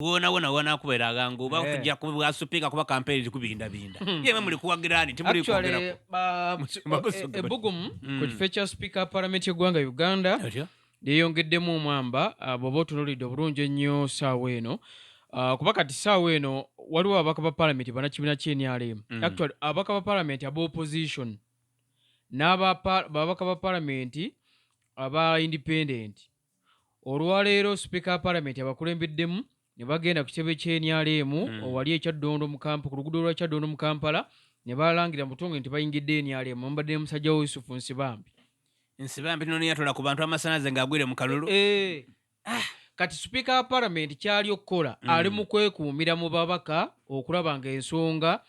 Wona wona wanakubeera agangu oba tujja kubwa supiika kuba kampeyini zikubindabinda. Yemwe muli kuwagira ani? Timuli Actually, kwogerako. Mubusoga ebbugumu ku kifo ekya sipiika wa palamenti y'eggwanga Uganda Otyo? lyeyongeddemu omwamba, bw'oba otunuulidde obulungi ennyo ssaawa eno. Kuba kati ssaawa eno waliwo ababaka ba palamenti bannakibiina ki NRM. Actually, ababaka ba palamenti aba opposition n'ababaka ba palamenti aba independent. Olwaleero sipiika wa palamenti abakulembeddemu ne bagenda ku kitebe ky'NRM owali e Kyaddondo mu Kamp- ku luguudo lwa Kyaddondo mu Kampala ne balangira mu butongole nti bayingidde NRM. Bambadde ne musajja we Yusufu Nsibambi. Nsibambi nono yatola ku bantu amasanaze ng'agwire mu kalulu. Kati sipiika wa palamenti kyali okukola ali mu kwekuumira mu babaka okulaba ng'ensonga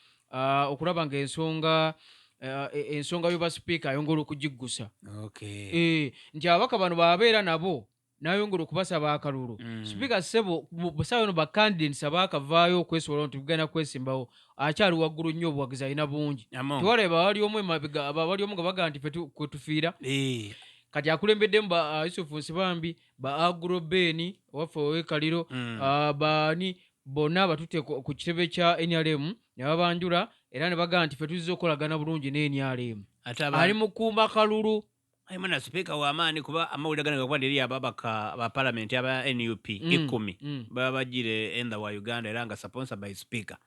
ensonga y'obwa sipiika ayongera okugiggusa. Nti ababaka bano bw'abeera nabo n'ayongera okubasaba akalulu. Sipiika ssebo, mu ssaawa eno ba candidates abaakavaayo okwesobola nti tugenda kwesimbawo akyali waggulu nnyo, obuwagizi alina bungi. Among. Tewalaba bali omu emabega, bali omu nga bagamba nti ffe kwe tufiira. Kati akulembeddemu ba Yusufu Nsibambi, ba Agro Ben owaffe ow'e Kaliro, baani bonna abatutte ku kitebe kya NRM ne babanjula era ne bagamba nti ffe tuzze okukolagana bulungi ne NRM. Ate Ali mu kuuma kalulu. Aye mwana sipiika w'amaanyi kuba amawulire gano gakuba eri ababaka ba palamenti aba NUP 10 baba bagire enda wa Uganda era nga sponsor by speaker.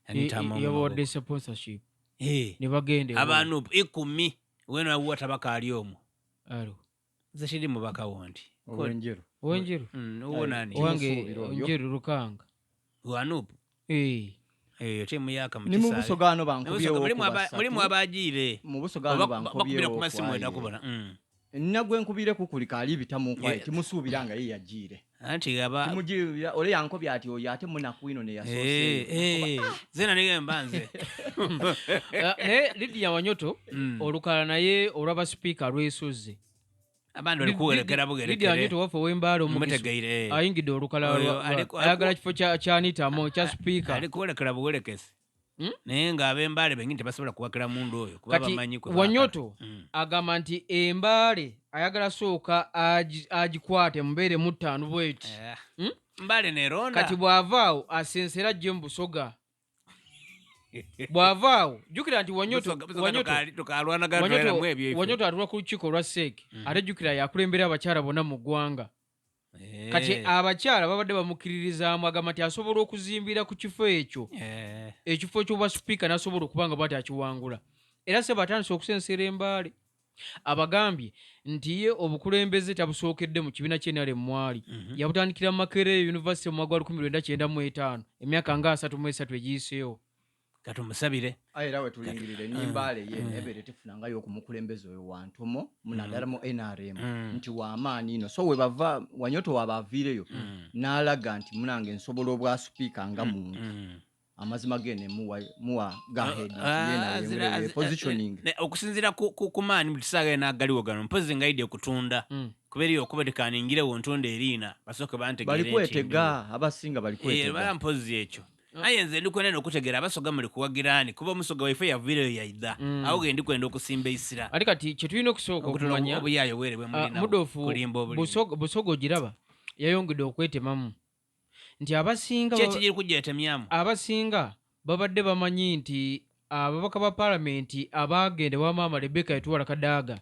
Anita Among Yabawadde Maboko. sponsorship ne bagenda Aba NUP 10 weno awuwa tabaka ali omwo. Alo. Nze siri mubaka wo nti. Owenjeru. Owenjeru. Uwo nani? Owange Kimusuubira oyo. Njeru Lukanga. Wa NUP. Eyo ttiimu yaka mu Ni mu kisaawe. Busoga wano Mu Busoga bankubyewo ku basatu. mulimu abagiire. Mu Busoga wano Oba bakubira bankubyewo ku masimu kwaye. enda kubona. Nina gwe nkubireku kulika ali bitamu kwaye timusuubira nga ye yagiire. Anti aba Timugiira ole yankobye ati oyo ate munaku ino ne yasoose. Zena niye mbanze. Naye Lydia Wanyoto olukala naye olwaba sipiika lwesoze. Abandi bali kuwerekera Lydia bugerekere. Wanyoto waffe ow'Embaale omugisu Mutegeire. ayingidde olukala Oyo ayagala kifo kya Anita Among kya sipiika. Ali kuwerekera buwerekesi. Naye ng'ab'Embaale bennyini tebasobola kuwakira mundu oyo kuba Kati bamanyi kwe baakala. Wanyoto agamba nti Embaale ayagala sooka agikwate mubeere mu ttaano bweti. Mbaale neeronda. Kati bw'avaawo asensera ajje mu Busoga. Bw'avaawo jjukira nti Wanyoto Busoga tukalwanagana tubeeramu ebyo iffe. Wanyoto atula ku lukiiko olwa CEC ate jjukira yakulembera abakyala bonna mu ggwanga. Kati abakyala babadde bamukkiririzaamu, agamba nti asobola okuzimbira ku kifo ekyo, ekifo ky'obwa sipiika n'asobola okuba nga bw'ati akiwangula. Era ssebo atandise okusensera Embaale. Abagambye nti ye obukulembeze tabusookedde mu kibiina kye NRM mwali. Yabutandikira mu Makerere University mu mwaka gwa 1995, emyaka nga 33 egiyiseewo. Katumusabire. Aye era wetulingirire n'Embaale ye ebeere tefunangayo okumukulembeza oyo wantomo naddala mu NRM nti w'amaanyi ino, so webava Wanyoto waba aviireyo n'alaga nti munange nsobola obwa sipiika nga muntu amazima gene muwa go ahead nti ye naye positioning. Okusinziira ku maanyi buli kisaaga yena agaliwo gano mpozi nga idde okutunda kuba eriyo okuba tekaningirewo ntunda eriina basooke bantegeere bali nti kwetega abasinga bali kwetega. Bala mpozi ekyo aye nze ndikwenda nokutegeera Abasoga muli kuwagiraani kuba Omusoga waife yaviireyo yaidha awo ge ndikwenda okusimba eisira. Ate kati kye tulina okusooka okutola okumanya obuyaayo bwere bwe mulina Mudoofu kulimba obulimi. Busoga ogiraba yayongedde okwetemamu nti abasinga Ki ekigiri kugyetemyamu? Abasinga babadde bamanyi nti ababaka ba palamenti abaagenda ewa maama Rebecca Etwala Kadaaga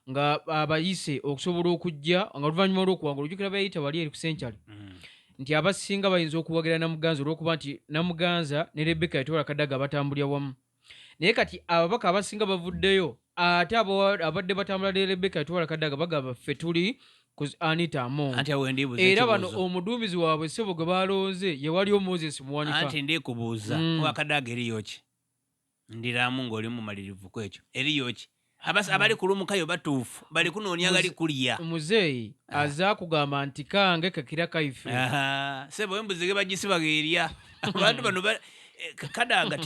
nga abayise okusobola okujja nga oluvannyuma lw'okuwangula, ojjukira bayita wali eri ku Century, nti abasinga bayinza okuwagira Namuganza olw'okuba nti Namuganza ne Rebecca Etwala Kadaga batambulira wamu. Naye kati ababaka abasinga bavuddeyo ate abadde batambula ne Rebecca Etwala Kadaga bagamba ffe tuli ku Anita Among. Anti awo ndibuuza Era bano ekibuuzo. Omuduumizi waabwe ssebo gwe balonze ye waliyo Moses Muwanika. Anti ndikubuuza, wakadaaga eriyo ki? Ndiramu ng'oli mumalirivu ku ekyo, eriyo ki? Abali kulumukayo batuufu bali kunoonya gali kulya. Muzeeyi aze akugamba nti kange kakira kaife. Aha, sebo embuzi ge bagisiba geerya abantu bano Kadaga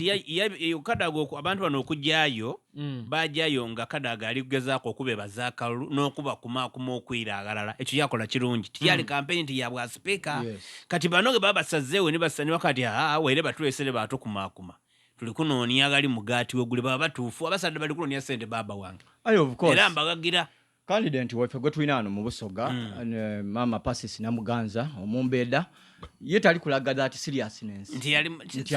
Kadaga abantu bano okujjayo bajjayo nga Kadaga ali kugezaako okubebaza akalulu n'okubakumaakuma okwira aghalala. Ekyo yakola kirungi, tiyali kampeyini nti ya bwa sipiika. Kati bano ge baba basazeewo ne basaniwa kati aa waire batulesere batukumaakuma tuli kunoonya agali mugaati we guli baba batuufu abasadde bali kunoonya sente baaba wange. Aye of course. Era mbagagira. Candidate waffe gwe tulina wano mu Busoga maama Pasis Namuganza omumbeda. Ye tali kulaga that seriousness Nti yali nti.